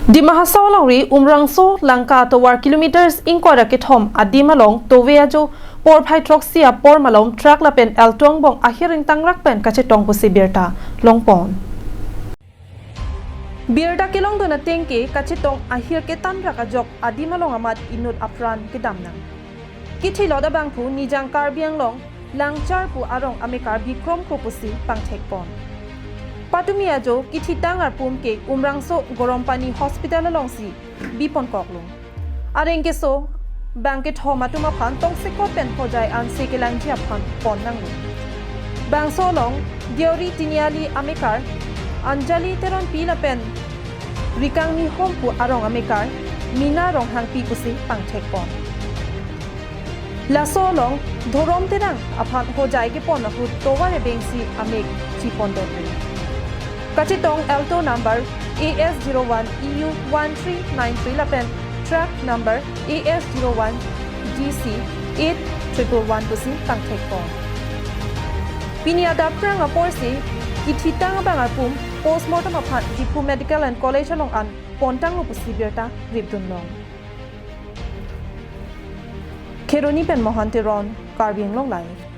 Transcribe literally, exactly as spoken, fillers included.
Dima Hasao alongri Umrangso Langka atovar kilometers ingkoi ra kethom adim along tove ajo porphai throksi apor malom truck lapen Alto angbong ahir ingtangrak pen kachetong pusi birta longpon. Birta kelongdun ateng ke kachetong ahir ketangrak ajok adim along amat inut apran kedam nang. Kithilot abangphu Nijang Karbi Anglong Langchar pu arong amekar Bikrom Kro pusi pangthekpon. Patumi ajo kithitang arpum ke Umrangso Gorompani Hospital alongsi biponkoklo. Areng keso bang kethom atum aphan tongsekot pen hojai anse kelangji aphan pon nanglo. Bangso along Deori Tiniali amekar Anjali Teronpi lapen Rikangni Hompu arong amekar Mina Ronghangpi pusi pangthekpon. Laso along Dhorom Terang aphan hojai kepon ahut tovar ebengsi amek chipon dotlo. Kachetong Alto number A S zero one E U one three nine three lapen truck number A S zero one D C eight triple one pusi pangthekpon. Pini adap prang aporsi kithitang abang arpum postmortem aphan Diphu Medical and College along an pontanglo pusi birta ripdunlong. Kheroni pen Mohan Teron, Karbi Anglong Live.